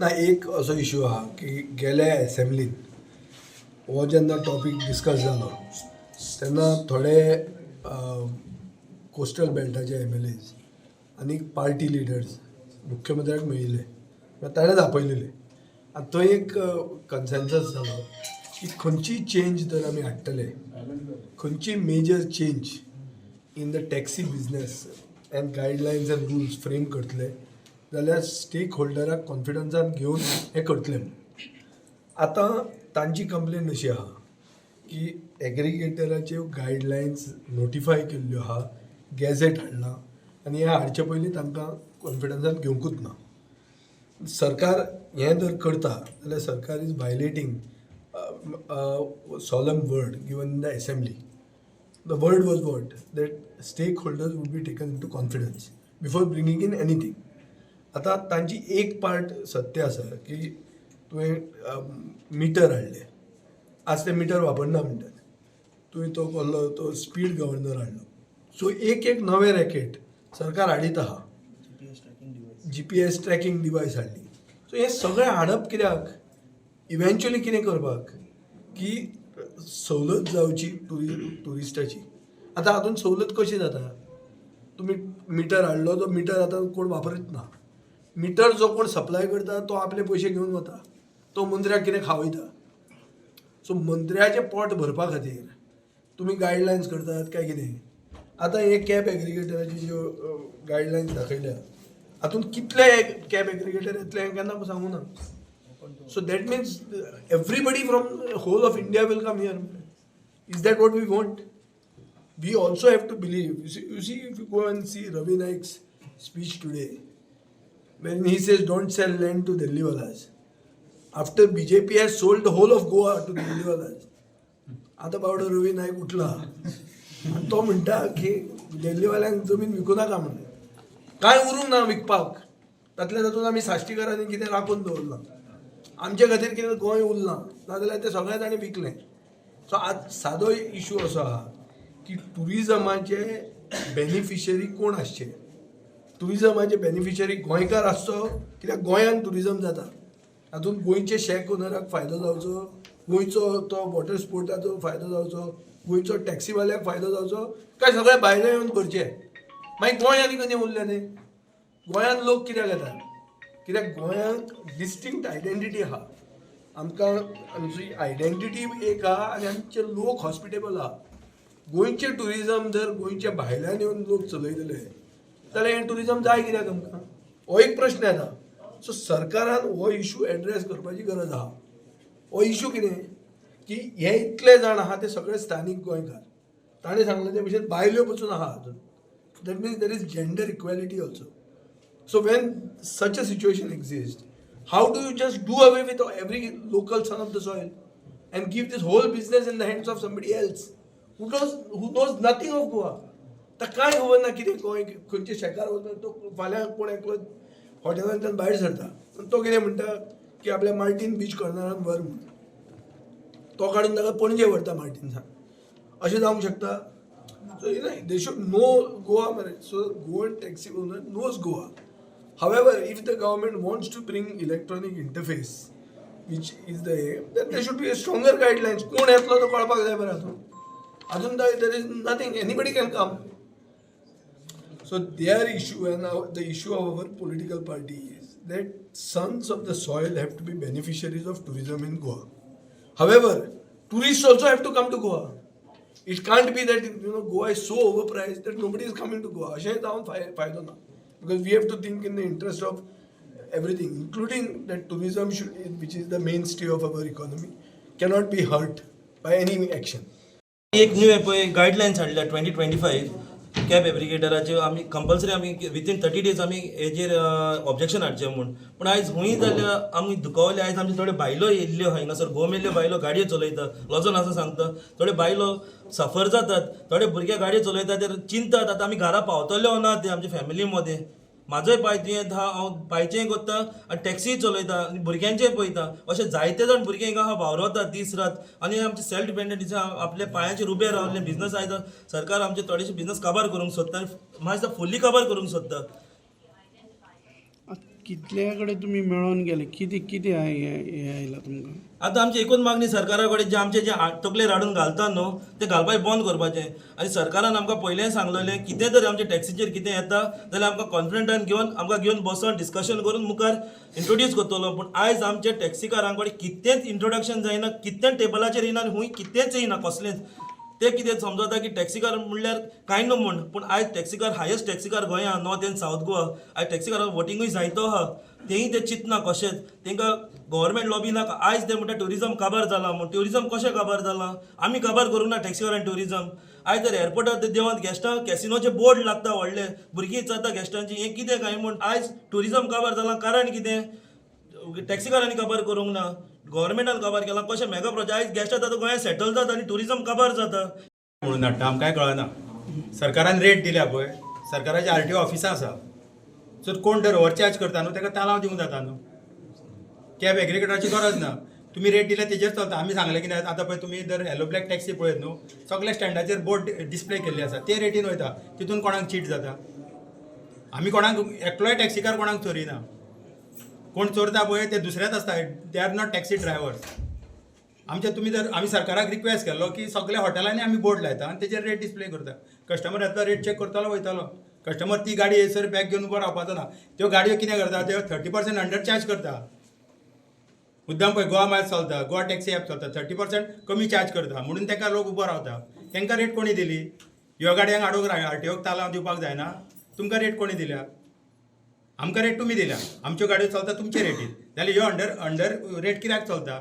ना, एक असो इशू आहा की गेल्या एसेंब्लीन हो जेन्ना टॉपीक डिस्कस जालो तेन्ना थोडे कोस्टल बेल्टाचे एमएलएज आनी पार्टी लिडर्स मुख्यमंत्र्याक मेळिल्ले, म्हळ्यार ताणेंच आपयलेले आनी थंय एक कन्सेन्सस जालो की खंयची चेंज जर आमी हाडटले, खंयची major change in the taxi business and guidelines and rules frame करतले जाल्यार स्टेक होल्डराक कॉन्फिडन्सान घेवन हें करतले म्हणून. आतां तांची कंप्लेन अशी आहा की एग्रिगेटराच्यो गायडलायन्स नोटिफाय केल्ल्यो आहा, गॅझेट हाडलां आनी हें हाडचे पयलीं तांकां कॉन्फिडन्सान घेवंकूच ना. सरकार हें जर करता जाल्यार सरकार is violating solemn word given in the assembly. The word was what? That stakeholders would be taken into confidence before bringing in anything. आतां तांची एक पार्ट सत्य आसा की तुवें मिटर हाडलें, आज ते मिटर वापरना म्हणटात. तुवें तो कसलो तो स्पीड गव्हर्नर हाडलो. सो एक एक नवें रॅकेट सरकार हाडीत आहा. जीपीएस ट्रॅकिंग डिवायस हाडली. सो हें सगळें हाडप कित्याक? इवेंच्युअली कितें करपाक की सवलत जावची ट्युरिस्टाची. आतां हातूंत सवलत कशी जाता? तुमी मिटर हाडलो, तो मिटर आतां कोण वापरीत ना. मिटर जो कोण सप्लाय करता तो आपले पयशे घेवन वता, तो मंत्र्याक कितें खावयता. सो मंत्र्याचें पोट भरपा खातीर तुमी गायडलायन्स करतात काय कितें? आतां हे कॅब एग्रिगेटराची ज्यो गायडलायन्स दाखयल्या, हातूंत कितले कॅब एग्रिगेटर येतले हें केन्ना सांगूं ना. So that means everybody from whole of India will come here. Is that what we want? We also have to believe. You see, if you go and see Ravi Naik's speech today, when he says, "Don't sell land to Delhi walas," after BJP has sold the whole of Goa to Delhi walas, आतां बावडो रवी नायक उठला आनी तो म्हणटा की दिल्लीवाल्यांक जमीन विकूं नाका म्हणून. कांय उरूंक ना विकपाक. तातल्या तातूंत आमी साश्टीकारांनी कितें राखून दवरलां आमचे खातीर, कितें गोंय उरलां, नाजाल्यार तें सगळें ताणें विकलें. सो आज सादो इशू असो आहा की ट्युरिजमाचे बेनिफिशरी कोण आसचे? ट्युरिजमाचे बेनिफिशरी गोंयकार आसचो, कित्याक गोंयांत ट्युरिजम जाता. हातूंत गोंयचे शॅक ओनराक फायदो जावचो, गोंयचो तो वॉटर स्पोर्टाचो फायदो जावचो, गोंयचो टॅक्सीवाल्याक फायदो जावचो, काय सगळे भायले येवन करचे? मागीर गोंय आनी खंय उरलें न्ही? गोंयांत लोक कित्याक येतात? कित्याक गोंयांक डिस्टिंक्ट आयडेंटिटी आहा. आमकां आमची आयडेंटिटी एक आहा आनी आमचे लोक हॉस्पिटेबल आहा. गोंयचें ट्युरिजम जर गोंयच्या भायल्यान येवन लोक चलयतले जाल्यार हें ट्युरिजम जाय कित्याक आमकां? हो एक प्रश्न येता. सो सरकारान हो इशू एड्रेस करपाची गरज आहा. हो इशू कितें की हे इतले जाण आहा ते सगळे स्थानीक गोंयकार. ताणें सांगलें ते भशेन बायल्यो पसून आहा हातूंत. That means there is gender equality also. So when such a situation exist, how do you just do away with every local son of the soil and give this whole business in the hands of somebody else who knows nothing of Goa? तर कांय खबर ना कितें गोंय, खंयचे शेकार वता तो. फाल्यां कोण एकलो हॉटेलांतल्यान भायर सरता आनी तो कितें म्हणटा की आपल्या मार्टीन बीच कॉर्नरान व्हर म्हणून. तो काडून ताका पणजे व्हरता मार्टिन्सान. अशें जावंक शकता? So they should know Goa मरे. So Goan taxi owner knows Goa. However, if the government wants to bring electronic interface, which is the aim, then there should be a stronger guidelines. कोण येतलो तो कळपाक जाय बरें. हातून there is nothing, anybody can come. So their issue and the issue of our political party is that sons of the soil have to be beneficiaries of tourism in Goa. However, tourists also have to come to Goa. It can't be that Goa is so overpriced that nobody is coming to Goa. अशें जावन फायदो ना, because we have to think in the interest of everything, including that tourism should, which is the mainstay of our economy, cannot be hurt by any action. एक new पळय guidelines हाडल्या 2025 cab एग्रिगेटराच्यो. आमी compulsory आमी within 30 days आमी हेजेर objection हाडचें म्हूण. पूण आयज हुंय जाल्यार आमी दुखावले. आयज आमचे थोड्यो बायलो येयल्ल्यो हिंगासर, गोमेल्ल्यो बायलो गाडयो चलयता, लजोन आसा सांगता. थोड्यो बायलो सफर जातात, थोडे भुरगे गाडयो चलयता, ते चिंततात आतां आमी घरा पावतले ना ते आमच्या फॅमिली मदें. म्हाजोय पाय दुयेंत आहा, हांव पायचेंय करता आनी टॅक्सीय चलयता आनी भुरग्यांचेय पळयता. अशे जायते जाण भुरगे हिंगा आहा वावरतात दीस रात आनी आमचे सेल्फ डिपेंडंट, आपल्या पांयाचेर उबे रावल्ले बिझनस. आयज सरकार आमचे थोडेशे बिझनस काबार करूंक सोदता आनी म्हाका दिसता फुल्ली काबार करूंक सोदता. कितल्या कडेन तुमी मेळोन गेले कितें कितें हें आयलां तुमकां? आतां आमची एकूच मागणी सरकारा कडेन, जे आमचे जे तकलेर हाडून घालता न्हू ते घालपाक बंद करपाचें. आनी सरकारान आमकां पयलें सांगलेलें कितें तरी आमच्या टॅक्सीचेर कितें येता जाल्यार आमकां कॉन्फिडंटान घेवन आमकां घेवन बसोन डिस्कशन करून मुखार इंट्रोड्यूस करतलो. पूण आयज आमच्या टॅक्सीकारां कडेन कितेंच इंट्रोडक्शन जायना, कितेंच टेबलाचेर येयना आनी खूंय कितेंच येयना कसलेंच. ते कितें समजता की टॅक्सीकार म्हणल्यार कांय न्हू म्हूण, पूण आयज टॅक्सीकार हायस्ट टॅक्सीकार गोंया नॉर्थ एंड सावथ गोवा. आयज टॅक्सीकार वोटिंगूय जायतो आहा, तेंय ते चिंतना कशेंच तेंकां गव्हर्मेंट लॉबी नाका. आयज ते म्हणटा ट्युरिजम काबार जाला म्हूण. ट्युरिजम कशें काबार जालां? आमी काबार करूंक ना टॅक्सीकारान ट्युरिजम. आयज तर एअरपोर्टार ते देंवत गेस्टां कॅसिनोचे बोर्ड लागता व्हडले, भुरगीं विचारता गेस्टांची हें कितें काय म्हूण. आयज ट्युरिजम काबार जालां कारण कितें? टॅक्सीकारांनी काबार करूंक ना, गव्हर्मेंटान काबार केला. कशें मेगा प्रोजेक्ट आयज गेस्ट आतां गोंयांत सेटल जाता आनी ट्युरिजम काबार जाता. म्हणून हाडटा आमकांय कळना. सरकारान रेट दिल्या पळय, सरकाराची आर टी ओ ऑफिसां आसा, सो कोण जर ओवरचार्ज करता न्हू ताका तालांव दिवंक जाता न्हू. कॅब एग्रीगेटराची गरज ना, तुमी रेट दिल्या तेजेर चलता. आमी सांगलें कितें आतां पळय तुमी जर येलो ब्लॅक टॅक्सी पळयत न्हू, सगल्या स्टँडाचेर बोर्ड डिस्प्ले केल्ली आसा, ते रेटीन वयता, तितून कोणाक चीट जाता? आमी कोणाक एकलोय टॅक्सीकार कोणाक चोरिना. कोण चोरता पळय ते दुसरेच आसता, they are not taxi drivers. आमचे तुमी जर आमी सरकाराक रिक्वेस्ट केल्लो की सगल्या हॉटेलांनी आमी बोर्ड लायता आनी तेजेर रेट डिस्प्ले करता, कस्टमर येतलो रेट चॅक करतलो वयतलो. कस्टमर ती गाडी येयसर बॅग घेवन उबो रावपाचो ना. त्यो गाडयो कितें करता, त्यो 30% अंडर चार्ज करता. मुद्दाम पळय गोवा मायल्स चलता, गोवा टॅक्सी ॲप चलता, 30% कमी चार्ज करता म्हणून तांकां लोक उबो रावता. तांकां रेट कोणी दिली? ह्यो गाडयांक हाडूंक आर टी ओक तालांव दिवपाक जायना? तुमकां रेट कोणी दिल्या? आमकां रेट तुमी दिल्या, आमच्यो गाडयो चलता तुमचे रेटीर, जाल्यार ह्यो अंडर अंडर रेट कित्याक चलता?